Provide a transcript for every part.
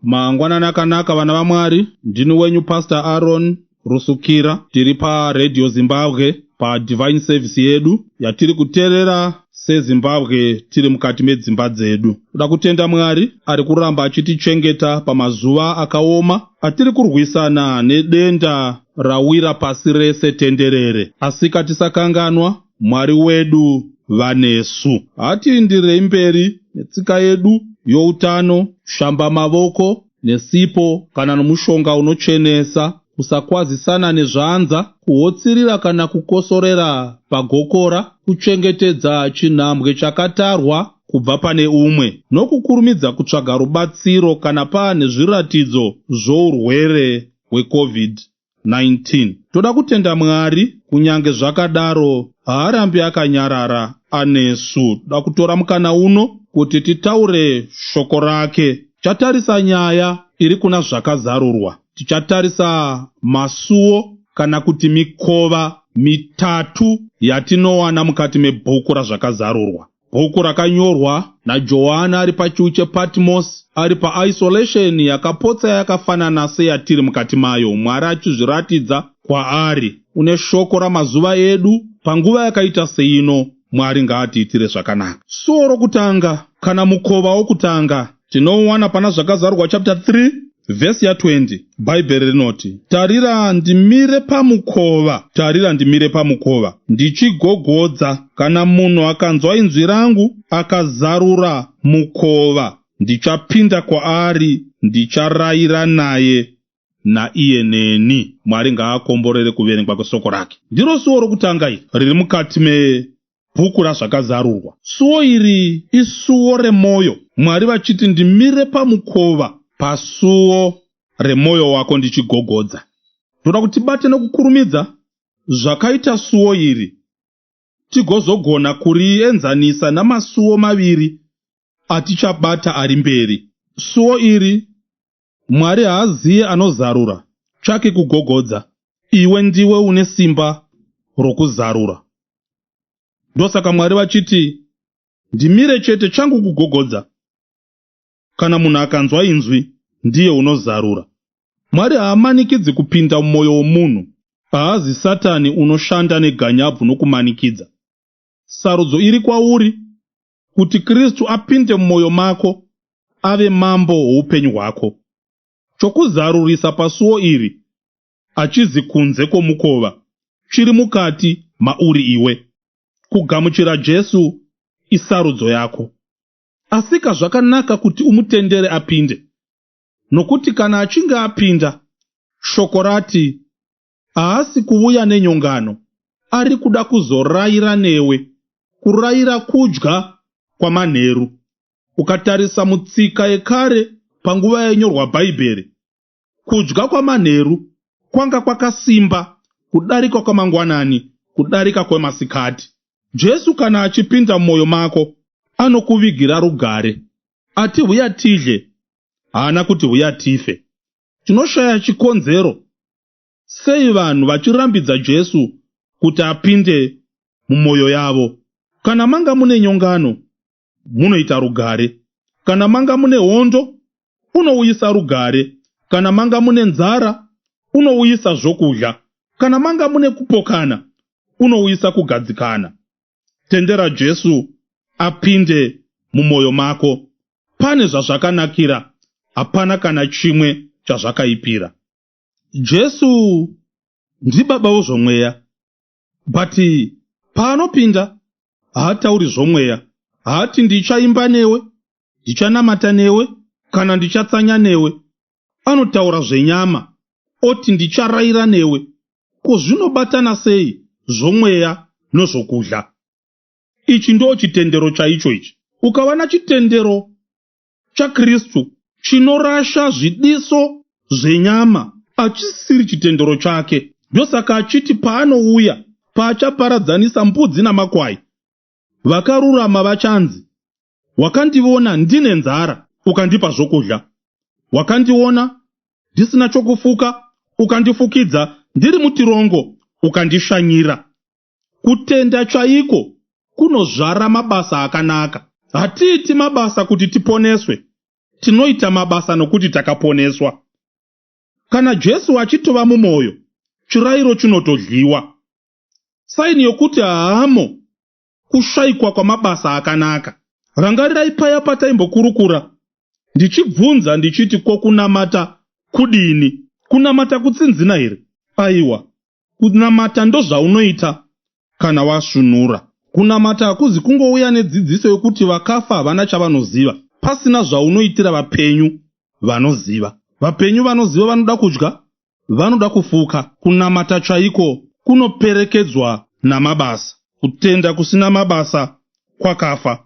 Mangwanani akanaka vana vaMwari, ndini wenyu Pastor Aaron Rusukira. Tiri paRadio Zimbabwe paDivine Service yedu yatiri kuteerera seZimbabwe tiri mukati medzimba dzedu. Toda kutenda Mwari ari kuramba achitichengeta pamazuva akaoma atiri kurwisana nedenda rawira pasi rese tenderere. Asika tisakanganwa Mwari wedu vanesu. Hatiindirei mberi netsika yedu youtano, kushamba mavoko nesipo kana nomushonga unochenesa, kusakwazisana nezvanza, kuhotsirira kana kukosorera pagokora, kuchengetedza chinhambwe chakatarwa kubva pane umwe, nokukurumidza kutsvaga rubatsiro kana paane zviratidzo zvourwere hweCovid-19. Toda kutenda Mwari, kunyange zvakadaro haarambi akanyarara anesu. Toda kutora mukana uno kuti titaure shoko rake. Tichatarisa nyaya iri kuna Zvakazarurwa. Tichatarisa masuo kana kuti mikova mitatu yatinowana mukati mebhuku raZvakazarurwa. Bhuku rakanyorwa naJohani ari pachiwi chePatmos, ari paisolation yakapotsa yakafanana seyatiri mukati mayo, Mwari achizviratidza kwaari. Une shoko ramazuva edu panguva yakaita seino, Mwari ngaatiitire zvakanaka. Suo rokutanga kana mukova wokutanga tinouwana pana Zvakazarurwa chapter 3 vhesi ya 20. Bhaibheri rinoti, Tarira ndimire pamukova, tarira ndimire pamukova, ndichigogodza. Kana munhu akanzwa inzwi rangu, akazarura mukova, ndichapinda kwaari, ndicharayira naye, naiye neni. Mwari ngaakomborere kuverengwa kwesoko rake. Ndiro suo rokutanga iri riri mukati mebhuku raZvakazarurwa. Suo iri isuo remwoyo. Mwari vachiti ndimire pamukova pasuo remwoyo wako ndichigogodza. Ndoda kuti tibate nokukurumidza zvakaita suo iri tigozogona kurienzanisa namasuo maviri atichabata ari mberi. Suo iri Mwari haaziye anozarura, chake kugogodza. Iwe ndiwe une simba rokuzarura. Ndosaka Mwari vachiti ndimire chete changu kugogodza. Kana munhu akanzwa inzwi ndiye unozarura. Mwari haamanikidzi kupinda mumwoyo womunhu. Haazi Satani unoshanda neganyabvu nokumanikidza. Sarudzo iri kwauri kuti Kristu apinde mumwoyo mako ave mambo woupenyu hwako. Chokuzarurisa pasuo iri hachizi kunze kwomukova, chiri mukati mauri iwe. Kugamuchira Jesu isarudzo yako. Asika zvakanaka kuti umutendere apinde, nokuti kana achinge apinda, shoko rati haasi kuvuya nenyongano, ari kuda kuzoraira newe, kuraira kudya kwamanheru. Ukatarisa mutsika yekare panguva yainyorwa Bhaibheri, kudya kwamanheru kwanga kwakasimba kudarika kwamangwanani, kudarika kwemasikati. Jesu kana achipinda mumwoyo mako, anokuvigira rugare. Ati huya tidye, haana kuti huya tife. Tinoshaya chikonzero sei vanhu vachirambidza Jesu kuti apinde mumwoyo yavo. Kana manga mune nyongano, munoita rugare. Kana manga mune hondo, unouyisa rugare. Kana manga mune nzara, unouyisa zvokudya. Kana manga mune kupokana, unouyisa kugadzikana. Tendera Jesu apinde mumwoyo mako. Pane zvazvakanakira, hapana kana chimwe chazvakaipira. Jesu ndibaba wozvomweya, but paanopinda haatauri zvomweya. Haati ndichaimba newe, ndichanamata newe, kana ndichatsanya newe. Anotaura zvenyama, oti ndicharaira newe. Ko zvinobatana sei zvomweya nozvokudya? Ichi ndo chitendero chaicho ichi. Ukawana chitendero chaKristu chinorasha zvidiso zvenyama, achisiri chitendero chake. Ndosaka achiti paanouya, paachaparadzanisa mbudzi namakwai, vakarurama vachanzi, wakandivona ndine nzara, ukandipa zvokudya. Wakandiona ndisina chokufuka, ukandifukidza, ndiri mutirongo, ukandishanyira. Kutenda chaiko kunozvara mabasa akanaka. Hatiiti mabasa kuti tiponeswe. Tinoita mabasa nokuti takaponeswa. Kana Jesu achitova mumwoyo, chirairo chinotodyiwa. Saini yokuti haamo kushaikwa kwamabasa akanaka. Rangarirai paya pataimbokurukura ndichibvunza ndichiti ko kunamata kudini? Kunamata kutsinzina here? Aiwa, kunamata ndozvaunoita kana wasvunura. Kunamata hakuzi kungouya nedzidziso yokuti vakafa havana chavanoziva, pasina zvaunoitira vapenyu vanoziva. Vapenyu vanoziva vanoda kudya, vanoda kufuka. Kunamata chaiko kunoperekedzwa namabasa. Kutenda kusina mabasa kwakafa.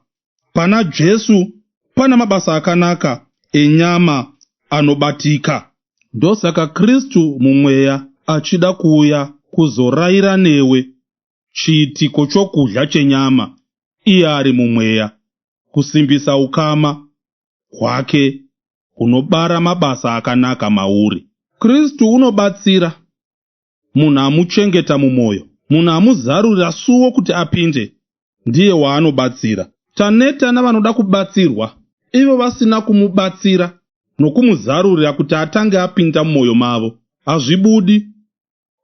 Pana Jesu pana mabasa akanaka enyama anobatika. Ndosaka Kristu mumweya achida kuuya kuzoraira newe chiitiko chokudya chenyama iye ari mumweya, kusimbisa ukama hwake hunobara mabasa akanaka mauri. Kristu unobatsira munhu amuchengeta mumwoyo, munhu amuzarurira suo kuti apinde, ndiye waanobatsira. Taneta navanoda kubatsirwa ivo vasina kumubatsira nokumuzarurira kuti atange apinda mumwoyo mavo. Hazvibudi.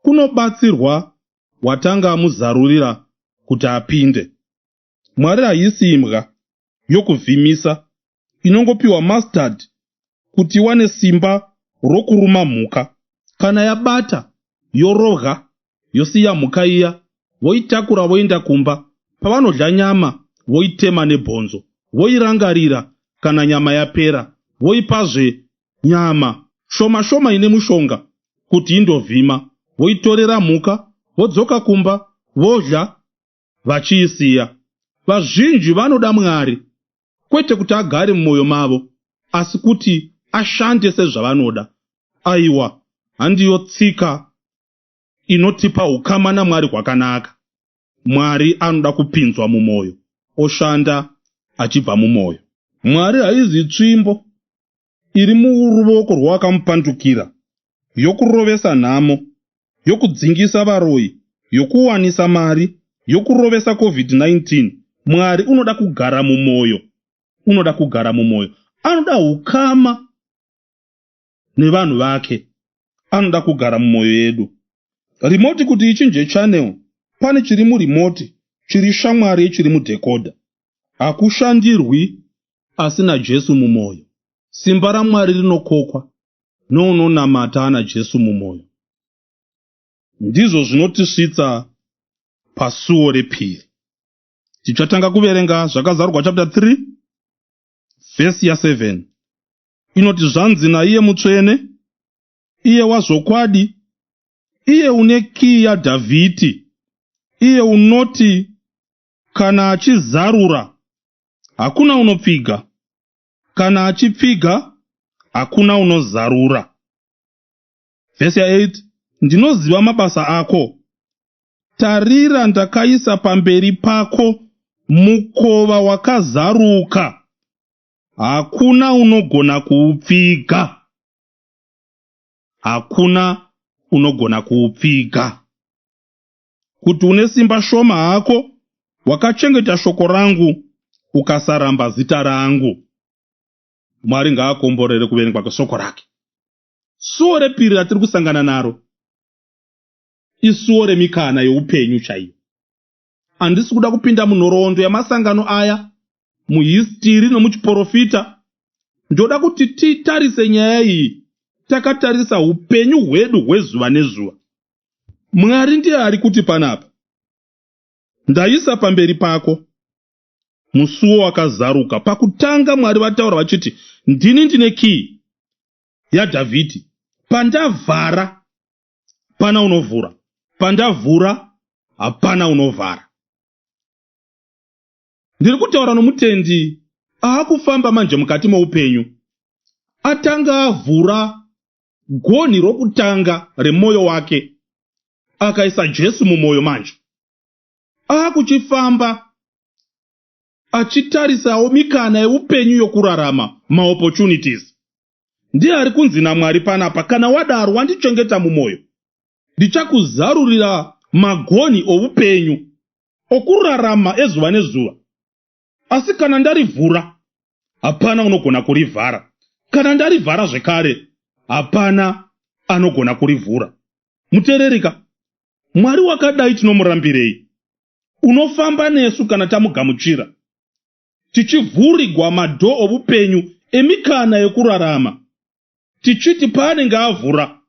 Kunobatsirwa watanga amuzarurira kuti apinde. Mwari haisi imbwa yokuvhimisa inongopiwa mustard kuti iwane simba rokuruma mhuka. Kana yabata, yorobwa, yosiya mhuka iya, voitakura voenda kumba. Pavanodya nyama, voitema nebhonzo, voirangarira kana nyama yapera, voipazve nyama shoma shoma ine mushonga kuti indovhima, voitorera mhuka, vodzoka kumba, vodya vachiisiya. Vazhinji vanoda Mwari, kwete kuti agare mumwoyo mavo, asi kuti ashande sezvavanoda. Aiwa, handiyo tsika inotipa ukama naMwari hwakanaka. Mwari anoda kupinzwa mumwoyo, oshanda achibva mumwoyo. Mwari haizi tsvimbo iri muruvoko rwawakamupandukira, yokurovesa nhamo, yokudzingisa varoyi, yokuwanisa mari, yokurovesa COVID-19. Mwari unoda kugara mumwoyo, unoda kugara mumwoyo. Anoda ukama nevanhu vake, anoda kugara mumwoyo yedu. Rimoti kuti ichinje channel, pane chiri murimoti chiri shamwari yechiri mudhekodha. Hakushandirwi asina Jesu mumwoyo. Simba raMwari rinokokwa nounonamata ana Jesu mumwoyo. Ndizvo zvinotisvitsa pasuo repiri. Tichatanga kuverenga Zvakazarurwa chapter 3 vhesi ya 7 inoti zvanzi naiye mutsvene, iye wazvokwadi, iye une kiyi yaDhavhidhi, iye unoti kana achizarura hakuna unopfiga, kana achipfiga hakuna unozarura. Vhesi ya 8 ndinoziva mabasa ako. Tarira ndakaisa pamberi pako mukova wakazaruka, hakuna unogona kuupfiga. Hakuna unogona kuupfiga. Kuti une simba shoma hako, wakachengeta shoko rangu, ukasaramba zita rangu. Mwari ngaakomborere kuverengwa kweshoko rake. Suo repiri ratiri kusangana naro isuo remikana yeupenyu chaiyo. Handisi kuda kupinda munhoroondo yamasangano aya, muhistiri nomuchiporofita. Ndoda kuti titarise nyaya iyi takatarisa upenyu hwedu hwezuva nezuva. Mwari ndiye ari kuti panapa, ndaisa pamberi pako musuo wakazaruka. Pakutanga Mwari vataura vachiti, ndini ndine kiyi yaDhavhidhi, pandavhara pana unovhura, pandavhura hapana unovhara. Ndiri kutaura nomutendi aakufamba manje mukati moupenyu, atanga avhura gonhi rokutanga remwoyo wake, akaisa Jesu mumwoyo manje. Aakuchifamba achitarisawo mikana yeupenyu yokurarama, maopportunities. Ndiye ari kunzi naMwari panapa, kana wadaro wandichengeta mumwoyo, ndichakuzarurira magonhi oupenyu okurarama ezuva nezuva. Asi kana ndarivhura, hapana unogona kurivhara. Kana ndarivhara zvekare, hapana anogona kurivhura. Muteererika, Mwari wakadai tinomurambirei? Unofamba nesu kana tamugamuchira, tichivhurigwa madhoo ovupenyu emikana yekurarama, tichiti paanenge avhura,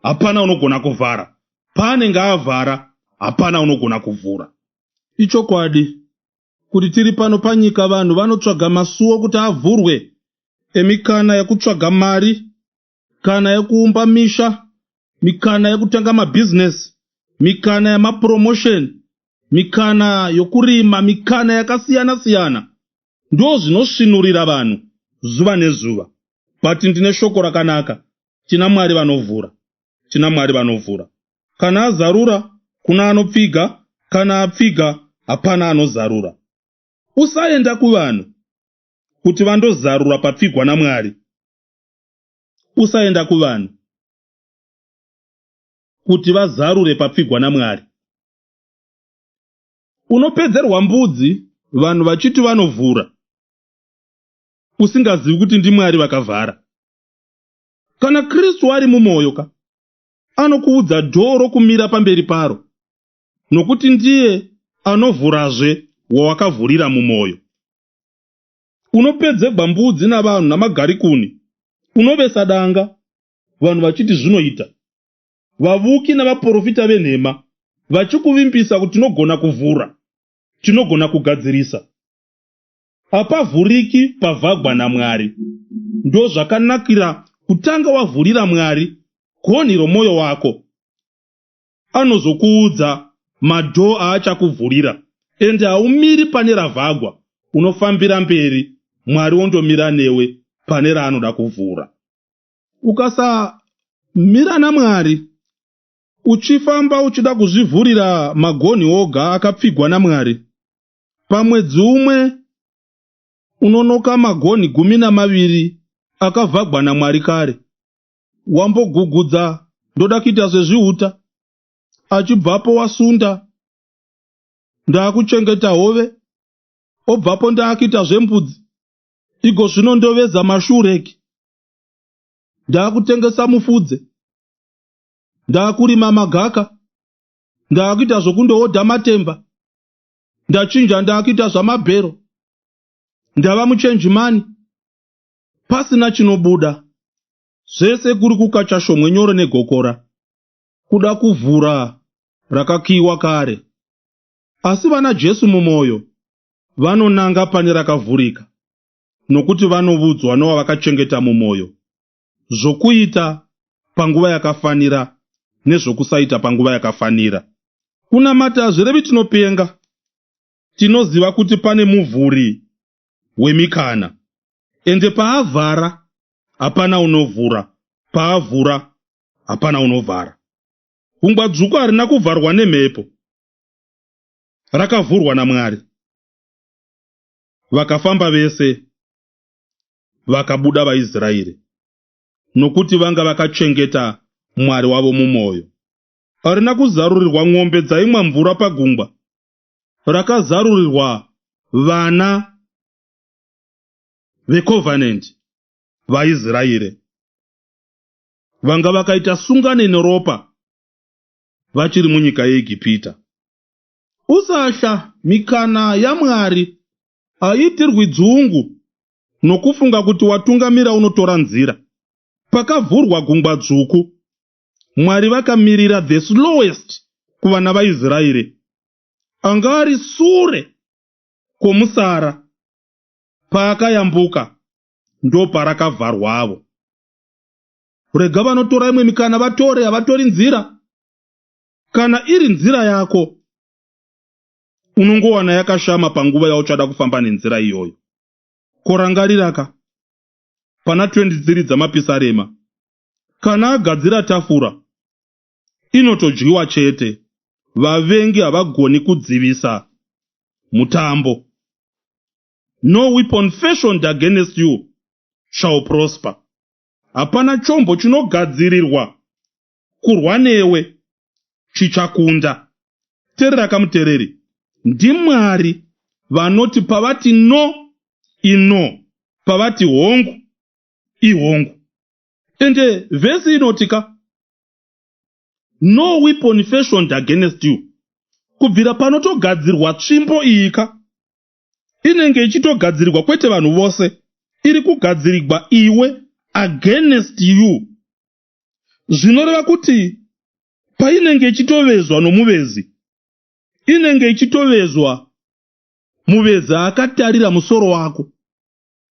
hapana unogona kuvhara, paanenge avhara, hapana unogona kuvhura. Ichokwadi kuti tiri pano panyika vanhu vanotsvaga masuo kuti avhurwe emikana yekutsvaga mari, mikana yekuumba misha, mikana yekutanga mabhizinesi, mikana yamapromotion, mikana yokurima, mikana yakasiyana-siyana. Ndo zvinosvinurira vanhu zuva nezuva. But ndine shoko rakanaka, tina Mwari vanovhura, tina Mwari vanovhura. Kana azarura, kuna anopfiga, kana apfiga, hapana anozarura. Usaenda kuvanhu kuti vandozarura papfigwa naMwari. Usaenda kuvanhu kuti vazarure papfigwa naMwari. Unopedzerwa mbudzi vanhu vachiti vanovhura, usingazivi kuti ndiMwari vakavhara. Kana Kristu ari mumwoyo ka, anokuudza dhoo rokumira pamberi paro, nokuti ndiye anovhurazve wawakavhurira mumwoyo. Unopedzegwa mbudzi navanhu namagarikuni, unovesa danga, vanhu vachiti zvinoita. Vavuki navaprofita venhema vachikuvimbisa kuti tinogona kuvhura, tinogona kugadzirisa. Hapavhuriki pavhagwa naMwari. Ndozvakanakira kutanga wavhurira Mwari gonhi romwoyo wako. Anozokuudza madhoo aachakuvhurira, ende haumiri pane ravhagwa, unofambira mberi, Mwari wondomira newe pane raanoda kuvhura. Ukasamira naMwari, uchifamba uchida kuzvivhurira magonhi oga akapfigwa naMwari, pamwedzi umwe unonoka magonhi 12 akavhagwa naMwari kare. Wambogugudza ndoda kuita sezvihuta, achibvapo wasunda ndaakuchengeta hove, obvapo ndaakuita zvembudzi, igo zvino ndoveza mashureki, ndaakutengesa mufudze, ndaakurima magaka, ndaakuita zvokundoodha matemba, ndachinja ndaakuita zvamabhero, ndava muchenjimani, pasina chinobuda. Zvese kuri kukacha shomwe nyoro negokora, kuda kuvhura rakakiiwa kare. Asi vana Jesu mumwoyo vanonanga pane rakavhurika, nokuti vanovudzwa nowavakachengeta mumwoyo zvokuita panguva yakafanira nezvokusaita panguva yakafanira. Kunamata hazvirevi tinopenga, tinoziva kuti pane muvhuri wemikana, ende paavhara hapana unovhura, paavhura hapana unovhara. Gungwa dzvuku harina kuvharwa nemhepo, rakavhurwa naMwari. Vakafamba vese vakabuda vaIsraeri, nokuti vanga vakachengeta Mwari wavo mumwoyo. Harina kuzarurirwa ng'ombe dzaimwa mvura pagungwa, rakazarurirwa vana vecovenant vaIsraeri vanga vakaita sungane neropa vachiri munyika yeEgipita. Usahla mikana yaMwari haiitirwi dzungu nokufunga kuti watungamira unotora nzira. Pakavhurwa gungwa dzvuku, Mwari vakamirira the slowest kuvana vaIsraeri anga ari sure kwomusara, paakayambuka ndoparakavharwavo. Rega vanotora imwe mikana vatore, havatori nzira. Kana iri nzira yako, unongowana yakashama panguva yauchada kufamba nenzira iyoyo. Korangariraka pana 23 dzamapisarema, kana agadzira tafura inotodyiwa chete, vavengi havagoni kudzivisa mutambo. No weapon fashioned against you shall prosper. Hapana chombo chinogadzirirwa kurwa newe chichakunda. Teerera kamuteereri, ndiMwari vanoti pavati no ino, pavati hongu. Ihongu. Ende vhesi inoti ka, no weapon fashioned against you. Kubvira panotogadzirwa tsvimbo iyi ka, inenge ichitogadzirirwa kwete vanhu vose, iri kugadzirirwa iwe, against you. Zvinoreva kuti painenge ichitovezwa nomuvezi, inenge ichitovezwa muvezi akatarira musoro wako,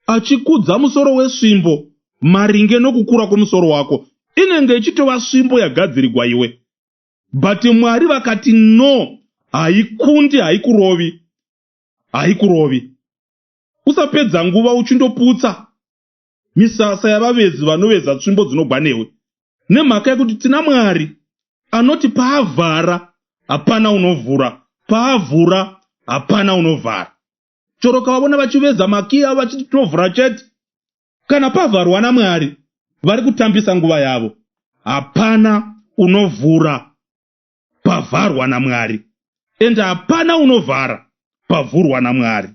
achikudza musoro wesvimbo maringe nokukura kwomusoro wako. Inenge ichitova svimbo yagadzirirwa iwe, but Mwari vakati no, haikundi, haikurovi, haikurovi. Usapedza nguva uchindoputsa misasa yavavezi vanoveza tsvimbo dzinogwa newe, nemhaka yekuti tina Mwari anoti paavhara hapana unovhura, paavhura hapana unovhara. Chero kavavona vachiveza makiya vachiti tinovhura chete, kana pavharwa naMwari vari kutambisa nguva yavo. Hapana unovhura pavharwa naMwari, ende hapana unovhara pavhurwa naMwari.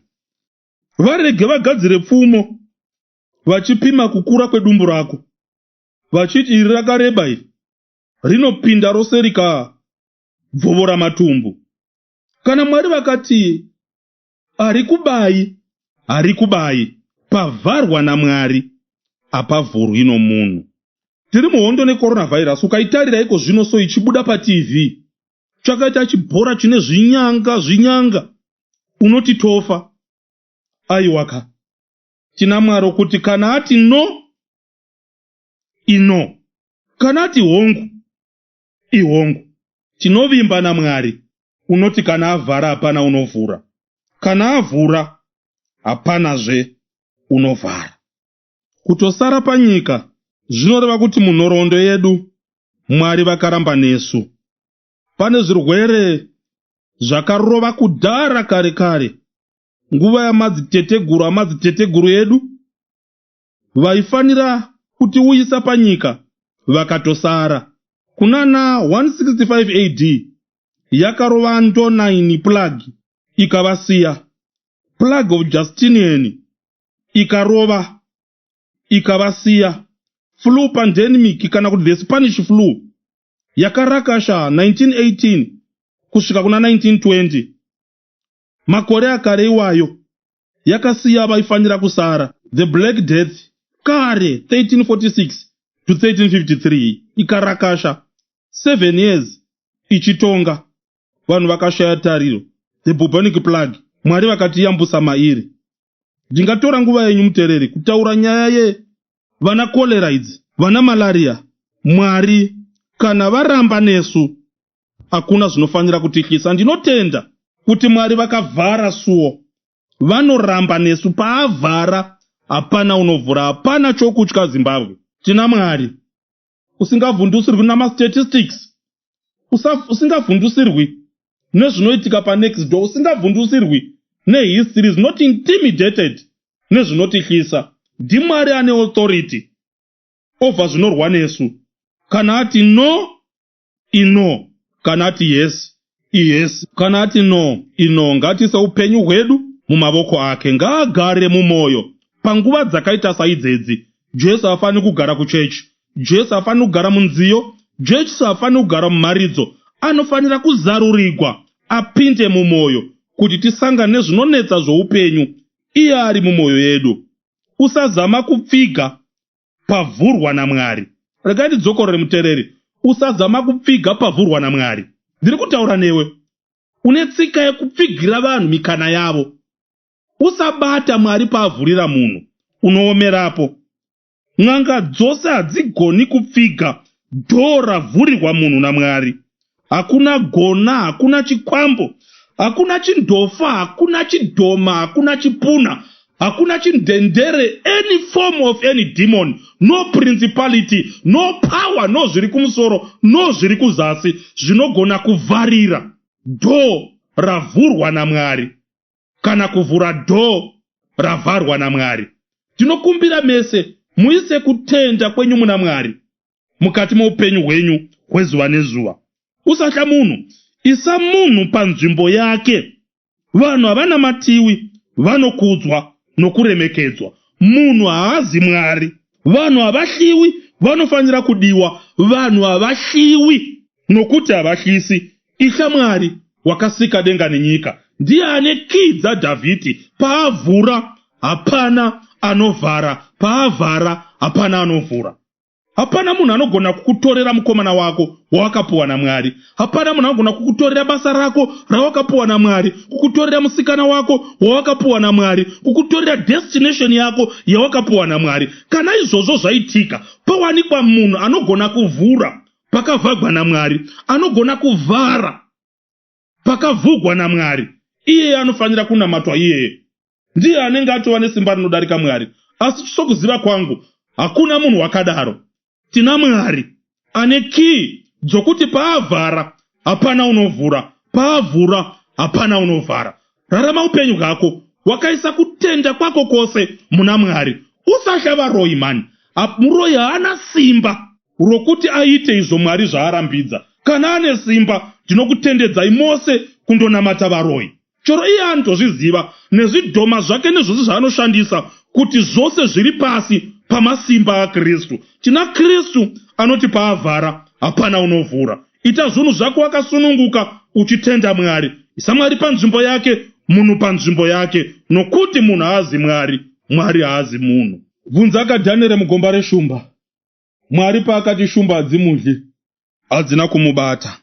Varege vagadzire pfumo vachipima kukura kwedumbu rako, vachiti iri rakareba, iri rinopinda rose rikabvovora matumbu. Kana Mwari vakati harikubayi, harikubayi. Pavharwa naMwari hapavhurwi nomunhu. Tiri muhondo necoronavirus. Ukaitarira iko zvino so ichibuda paTV, chakaita chibhora chine zvinyanga zvinyanga, unoti tofa. Aiwaka, tina Mwari kuti kana ati no, ino, kana ati hongu, ihongu. Tinovimba naMwari unoti kana avhara hapana unovhura, kana avhura hapanazve unovhara. Kutosara panyika zvinoreva kuti munhoroondo yedu Mwari vakaramba nesu. Pane zvirwere zvakarova kudhara kare kare, nguva yamadziteteguru amadziteteguru edu, vaifanira kutiuyisa panyika vakatosara. Kunana 165 AD yakarova Antonine Plague ikavasiya, Plague of Justinian ikarova ikavasiya, flu pandemic kana kuti the Spanish flu yakarakasha 1918 kusvika kuna 1920, makore akare iwayo, yakasiya vaifanira kusara. The Black Death kare 1346 to 1353 ikarakasha 7 years ichitonga, vanhu vakashaya tariro. The bubonic plague, Mwari vakatiyambusa mairi. Ndingatora nguva yenyu muteereri kutaura nyaya yevana kolera idzi, vana malaria. Mwari kana varamba nesu, hakuna zvinofanira kutityisa. Ndinotenda kuti Mwari vakavhara suo, vanoramba nesu. Paavhara hapana unovhura, hapana chokutya. Zimbabwe, tina Mwari usingavhundusirwi namastatistics, usingavhundusirwi nezvinoitika panext door, usingavhundusirwi nehistory, is not intimidated nezvinotityisa. NdiMwari ane authority over zvinorwa nesu. Kana ati no, ino, kana ati yes, iyes, kana ati no, ino. Ngatiise upenyu hwedu mumavoko ake, ngaagare mumwoyo panguva dzakaita saidzedzi. Jesu haafaniri kugara kuchechi, Jesu haafaniri kugara munziyo, Jesu haafaniri kugara mumharidzo. Anofanira kuzarurigwa apinde mumwoyo kuti tisangane nezvinonetsa zvoupenyu iye ari mumwoyo yedu. Usazama kupfiga pavhurwa naMwari. Regai ndidzokorore, muteereri, usazama kupfiga pavhurwa naMwari. Ndiri kutaura newe une tsika yekupfigira vanhu mikana yavo. Usabata Mwari paavhurira munhu, unoomerapo. N'anga dzose hadzigoni kupfiga dhoo ravhurirwa munhu naMwari. Hakuna gona, hakuna chikwambo, hakuna chindofa, hakuna chidhoma, hakuna chipuna, hakuna chindendere, any form of any demon, no principality, no power, no zviri kumusoro, no zviri kuzasi zvinogona kuvharira dhoo ravhurwa naMwari kana kuvhura dhoo ravharwa naMwari. Tinokumbira mese muise kutenda kwenyu muna Mwari mukati meupenyu hwenyu hwezuva nezuva. Usatya munhu, isa munhu panzvimbo yake. Vanhu havana matiwi, vanokudzwa nokuremekedzwa. Munhu haazi Mwari. Vanhu havahliwi, vanofanira kudiwa. Vanhu havahliwi nokuti havahlisi. Ishe Mwari wakasika denga nenyika ndiye ane kii dzaDhavhidhi. Paavhura hapana anovhara, paavhara hapana anovhura. Hapana munhu anogona kukutorera mukomana wako wawakapuwa naMwari. Hapana munhu anogona kukutorera basa rako rawakapuwa naMwari, kukutorera musikana wako wawakapuwa naMwari, kukutorera destination yako yawakapuwa naMwari. Kana izvozvo zvaitika, pawanikwa munhu anogona kuvhura pakavhagwa naMwari, anogona kuvhara pakavhugwa naMwari, iyeye anofanira kunamatwa iyeye. Ndiye anenge atova nesimba rinodarika Mwari. Asi sokuziva kwangu, hakuna munhu wakadaro. Tina Mwari ane kii dzokuti paavhara hapana unovhura, paavhura hapana unovhara. Rarama upenyu hwako wakaisa kutenda kwako kwose muna Mwari. Usahla varoyi mani. Muroyi haana simba rokuti aite izvo Mwari zvaarambidza. Kana ane simba, ndinokutendedzai mose kundonamata varoyi. Chero iye anotozviziva nezvidhoma zvake nezvose zvaanoshandisa kuti zvose zviri pasi pamasimba aKristu. Tina Kristu anoti paavhara hapana unovhura. Ita zvinhu zvako wakasununguka uchitenda Mwari. Isa Mwari panzvimbo yake, munhu panzvimbo yake, nokuti munhu haazi Mwari, Mwari haazi munhu. Bvunza kaDhanieri mugomba reshumba. Mwari paakati shumba hadzimudyi, hadzina kumubata.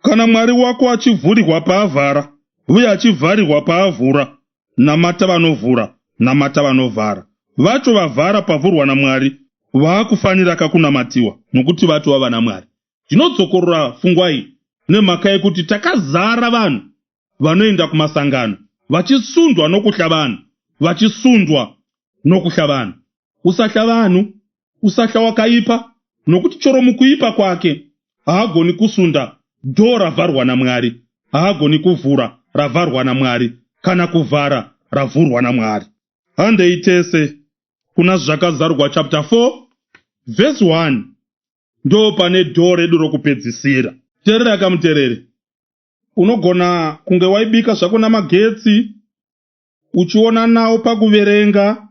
Kana Mwari wako achivhurirwa paavhara uye achivharirwa paavhura, namata vanovhura, namata vanovhara. Vacho vavhara pavhurwa naMwari vaakufanira kakunamatiwa nokuti vatova vana Mwari. Ndinodzokorora pfungwa iyi nemhaka yekuti takazara vanhu vanoenda kumasangano vachisundwa nokuhla vanhu, vachisundwa nokuhla vanhu. Usahla vanhu, usahla wakaipa, nokuti chero mukuipa kwake haagoni kusunda dhoo ravharwa naMwari, haagoni kuvhura ravharwa naMwari, kana kuvhara ravhurwa naMwari. Handei tese kuna Zvakazarurwa chapter 4 verse 1 ndo pane dhoo redu rokupedzisira. Teerera kamutereri, unogona kunge waibika zvako namagetsi, uchiona nawo pakuverenga,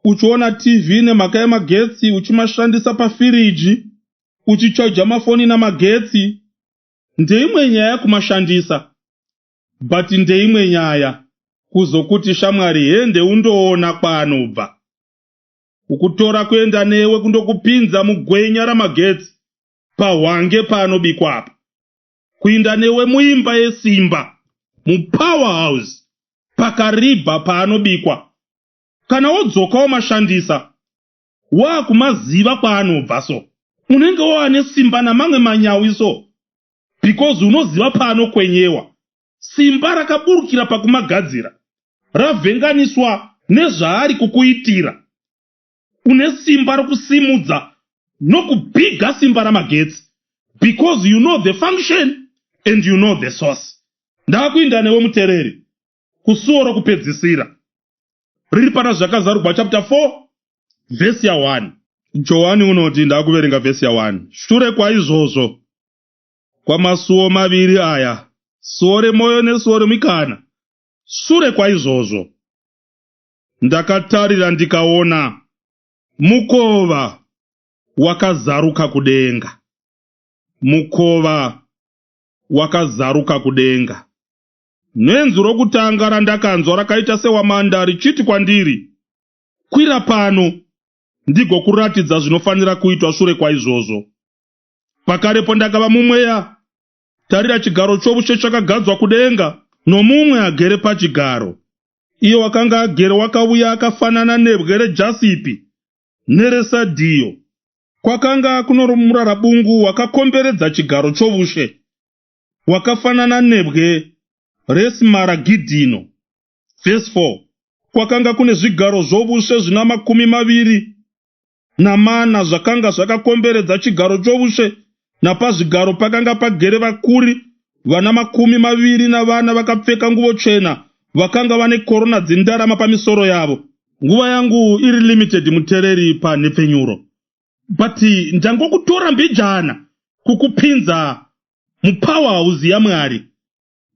uchiona TV nemhaka yemagetsi, uchimashandisa pafiriji, uchichaja mafoni namagetsi. Ndeimwe nyaya kumashandisa, but ndeimwe nyaya kuzokuti shamwari hende undoona kwaanobva. Kukutora kuenda newe kundokupinza mugwenya ramagetsi pahwange paanobikwa apa. Kuinda newe muimba yesimba, mupowerhouse, pakaribha paanobikwa. Kana wodzoka wamashandisa, waakumaziva kwaanobva so. Unenge wava nesimba namamwe manyawi so because unoziva paanokwenyewa. Simba rakaburukira pakumagadzira ravhenganiswa nezvaari kukuitira. Une simba rokusimudza nokubhiga simba ramagetsi because you know the function and you know the source. Ndakuinda newe mutereri kusuo rokupedzisira riri pana Zvakazarurwa chapter 4 vhesi ya 1. Johani unoti, ndakuverenga vhesi ya 1. Shure kwaizvozvo kwamasuo maviri aya, suo remoyo nesuo remikana, shure kwaizvozvo ndakatarira ndikaona mukova wakazaruka kudenga. Mukova wakazaruka kudenga. Nenzwi rokutanga randakanzwa rakaita sewamanda richiti kwandiri, kwira pano ndigokuratidza zvinofanira kuitwa shure kwaizvozvo. Pakarepo ndakava mumweya, tarira chigaro chovushe chakagadzwa kudenga, nomumwe agere pachigaro. Iye wakanga agere wakauya akafanana nebwe rejasipi neresadhiyo. Kwakanga kuno murarabungu wakakomberedza chigaro chovushe, wakafanana nebwe resimaragidhino. Verse 4. Kwakanga kune zvigaro zvovushe zvina 24 zvakanga zvakakomberedza chigaro chovushe, napazvigaro pakanga pagere vakuri vana 24 vakapfeka nguvo chena, vakanga vane korona dzendarama pamisoro yavo. Nguva yangu iri limited mutereri panhepfenyuro, but ndangokutora mbijana kukupinza mupowerhouse yaMwari.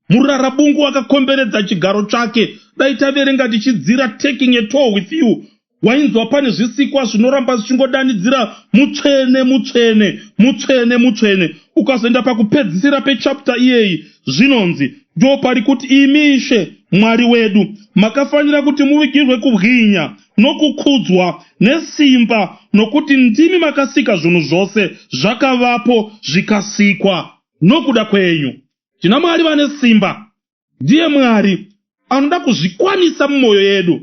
Murarabungu wakakomberedza chigaro chake. Dai taverenga tichidzira taking a tour with you. Wainzwa pane zvisikwa zvinoramba zvichingodanidzira mutsvene, mutsvene, mutsvene, mutsvene. Ukazoenda pakupedzisira pechapter iyeyi, zvinonzi ndo pari kuti, imi Ishe Mwari wedu, makafanira kuti muvigirwe kubwinya nokukudzwa nesimba, nokuti ndimi makasika zvinhu zvose, zvakavapo zvikasikwa nokuda kwenyu. Tina Mwari vane simba. Ndiye Mwari anoda kuzvikwanisa mumwoyo yedu.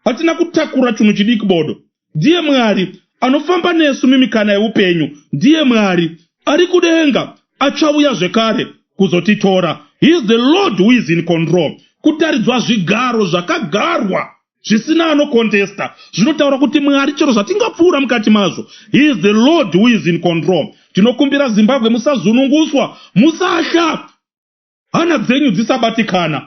Hatina kutakura chinhu chidiki bodo. Ndiye Mwari anofamba nesu mimikana yeupenyu. Ndiye Mwari ari kudenga achauya zvekare kuzotitora. He is the Lord who is in control. Kutaridzwa zvigaro zvakagarwa zvisina anokontesta zvinotaura kuti Mwari, chero zvatingapfuura mukati mazvo, he is the Lord who is in control. Tinokumbira Zimbabwe, musazununguswa, musatya, hana dzenyu dzisabatikana.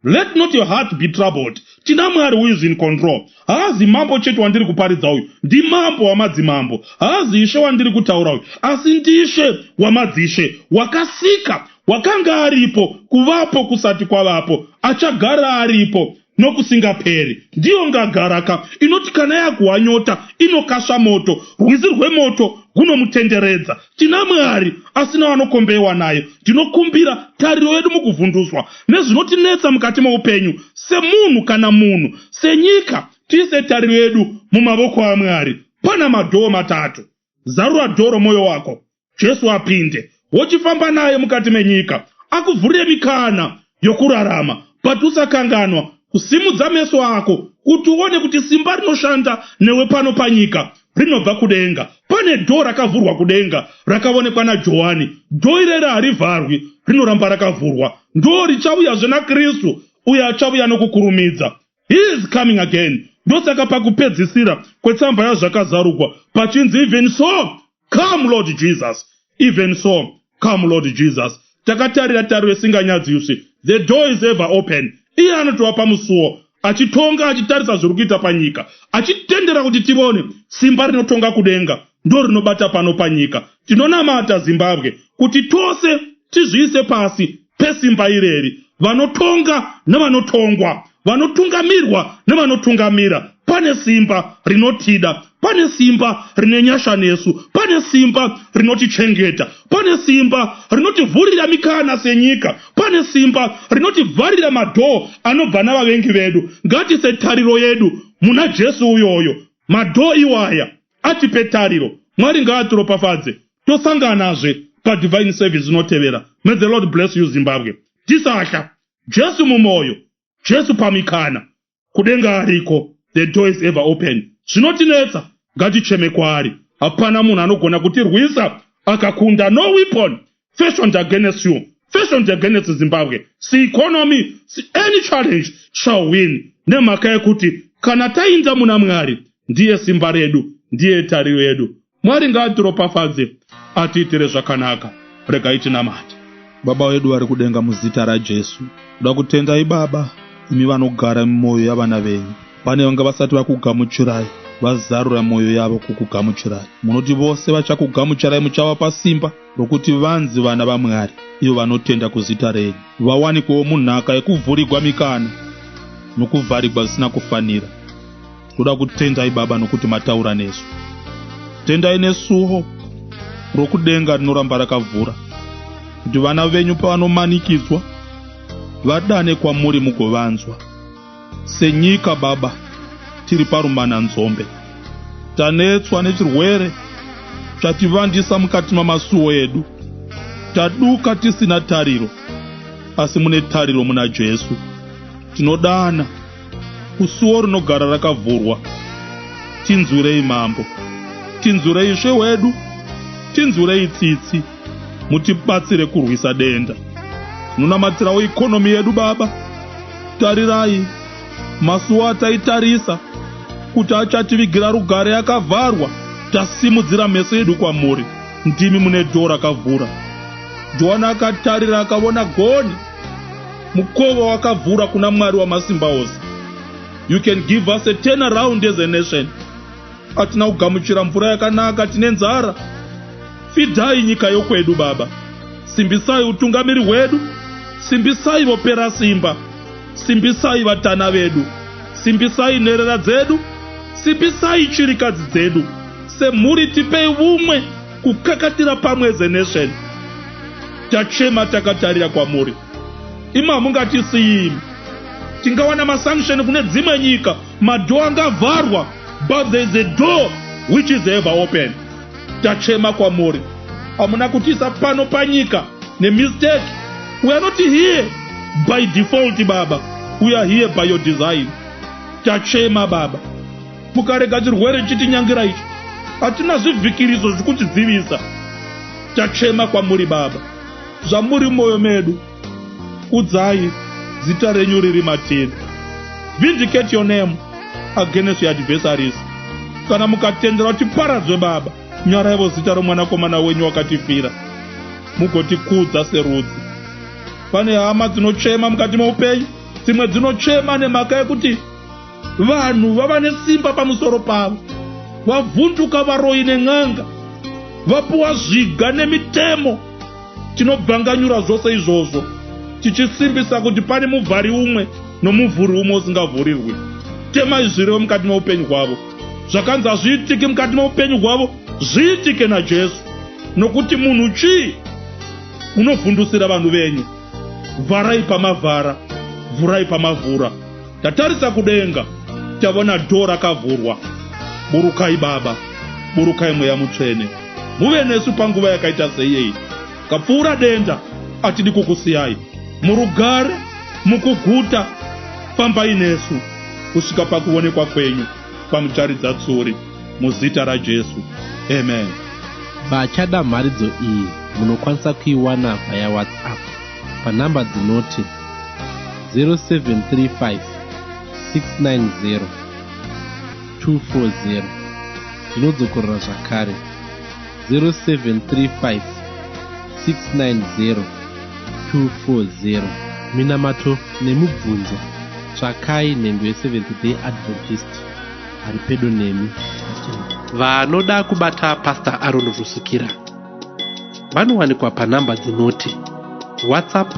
Let not your heart be troubled. Tina Mwari who is in control. Haazi mambo chete wandiri kuparidza uyu, ndimambo wamadzimambo. Haazi ishe wandiri kutaura uyu, asi ndishe wamadzishe, wakasika, wakanga aripo kuvapo kusati kwavapo, achagara aripo nokusingaperi. Ndiyo ngagaraka inoti kana yaguwa nyota inokasva moto, rwizi rwemoto gunomutenderedza. Tina Mwari asina vanokombewa naye. Ndinokumbira tariro yedu mukuvhunduswa nezvinotinetsa mukati meupenyu semunhu kana munhu senyika, tiise tariro yedu mumavoko aMwari. Pana madoor matatu. Zarura door romwoyo wako, Jesu apinde, wochifamba naye mukati menyika, akuvhurire mikana yokurarama. But usakanganwa kusimudza meso ako kuti uone kuti simba rinoshanda newe pano panyika rinobva kudenga. Pane door rakavhurwa kudenga rakaonekwa naJohani. Door ireri harivharwi, rinoramba rakavhurwa. Ndo richauyazve naKristu uye achauya nokukurumidza. He is coming again. Ndosaka pakupedzisira kwetsamba yaZvakazarugwa pachinzi, "Even so, come, Lord Jesus. Even so, come, Lord Jesus." Takatarira tariro isinganyadziswi. The door is ever open. Iye anotova pamusuwo achitonga, achitarisa zviri kuita panyika, achitendera kuti tivone simba rinotonga kudenga ndo rinobata pano panyika. Tinonamata Zimbabwe kuti tose tizviise pasi pesimba ireri, vanotonga nevanotongwa, vanotungamirwa nevanotungamira. Pane simba rinotida, pane simba rine nyasha nesu, pane simba rinotichengeta, pane simba rinotivhurira mikana senyika, pane simba rinotivharira madoor anobva navavengi vedu. Ngatise tariro yedu muna Jesu uyoyo. Madoor iwaya atipe tariro. Mwari ngaatiropafadze. Tosanganazve padivine service inotevera. May the Lord bless you, Zimbabwe. Tisatya. Jesu mumwoyo, Jesu pamikana. Kudenga ariko. The door is ever open. Zvinotinetsa, ngaticheme kwaari. Hapana munhu anogona kutirwisa akakunda. No weapon fashioned against you, fashioned against Zimbabwe, see economy, see any challenge, shall win, nemhaka yekuti kana tainda muna Mwari, ndiye simba redu, ndiye tariro yedu. Mwari ngaatiropafadze, atiitire zvakanaka. Regai tinamate. Baba vedu vari kudenga, muzita raJesu, kuda kutendai Baba, imi vanogara mumwoyo yavana venyu. Pane vanga vasati vakugamuchirai, vazarura mwoyo yavo kukugamuchirai. Munoti vose vachakugamuchirai muchavapa simba rokuti vanzi vana vaMwari, ivo vanotenda kuzita renyu, vawanikwewo munhaka yekuvhurigwa mikana nokuvharigwa zvisina kufanira. Toda kutendai Baba nokuti mataura nesu. Tendai nesuwo rokudenga rinoramba rakavhura kuti vana venyu pavanomanikidzwa vadane kwamuri mugovanzwa. Senyika Baba, tiri parumananzombe, tanetswa nechirwere chativandisa mukati mamasuo edu. Taduka tisina tariro, asi mune tariro muna Jesu. Tinodana kusuo rinogara rakavhurwa. Tinzwirei Mambo, tinzwirei Ishe wedu, tinzwirei tsitsi, mutibatsire kurwisa denda. Tinonamatirawo economy yedu Baba. Tarirai masuo ataitarisa kuti achativigira rugare akavharwa. Tasimudzira meso edu kwamuri, ndimi mune door rakavhura. Johani akatarira akaona goni, mukova wakavhura kuna Mwari wamasimba ose. You can give us a turn around as a nation. Hatina kugamuchira mvura yakanaka, tine nzara. Fidhai nyika yokwedu Baba. Simbisai utungamiri hwedu, simbisai vopera simba, simbisai vatana vedu, simbisai nherera dzedu. Simbisai chirikadzi dzedu semhuri, tipei vumwe kukakatira pamwe as a nation. Tachema takatarira kwamuri, imi hamungatisiyimi. Tingawana masanction kune dzimwe nyika, madoor angavharwa, but there is a door which is ever open. Tachema kwamuri, hamuna kutiisa pano panyika nemistake. We are not here by default, Baba, we are here by your design. Tachema, Baba, mukarega chirwere chitinyangira ichi, hatina zvivhikiriso zvekutidzivisa. Tachema kwamuri, Baba, zvamuri mumwoyo medu, udzai zita renyu riri matiri. Vindicate your name against your adversaries. Kana mukatendera kuti paradzwe, Baba, nyaraivo zita romwanakomana wenyu wakatifira, mugotikudza serudzi. Pane hama dzinochema mukati meupenyu, dzimwe dzinochema nemhaka yekuti vanhu vava nesimba pamusoro pavo, vavhunduka varoyi nen'anga, vapuwa zviga nemitemo. Tinobvanganyura zvose izvozvo, tichisimbisa kuti pane muvhari umwe nomuvhuri umwe usingavhurirwi. Temai zvirevo mukati meupenyu hwavo. Zvakanzi hazviitiki mukati meupenyu hwavo, zviitike naJesu, nokuti munhu chii unovhundusira vanhu venyu? Vharai pamavhara, vhurai pamavhura. Tatarisa kudenga, tavona door rakavhurwa. Burukai, Baba, burukai Mweya Mutsvene, muve nesu panguva yakaita seiyei. Kapfuura denda, atidi kukusiyai. Murugare, mukuguta, fambai nesu kusvika pakuonekwa kwenyu pamucharidza tsuri, muzita raJesu, amen. Vachada mharidzo iyi munokwanisa kuiwana via WhatsApp panhamba dzinoti 0735 690 240. Ndinodzokorora zvakare, 0735 690 240. Minamato nemubvunzo, tsvakai nhengo yeSeventh Day Adventist ari pedo nemi. Vanoda kubata Pastor Aaron Rusukira vanowanikwa panhamba dzinoti WhatsApp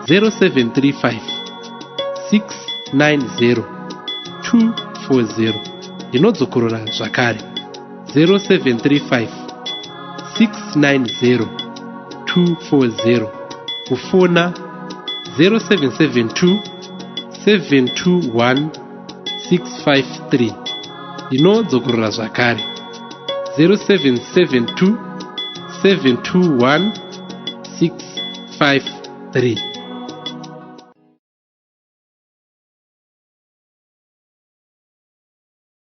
0735 690 240. Ndinodzokorora zvakare, 0735 690 240. Kufona 0772 721 653. Ndinodzokorora zvakare, 0772 721 653.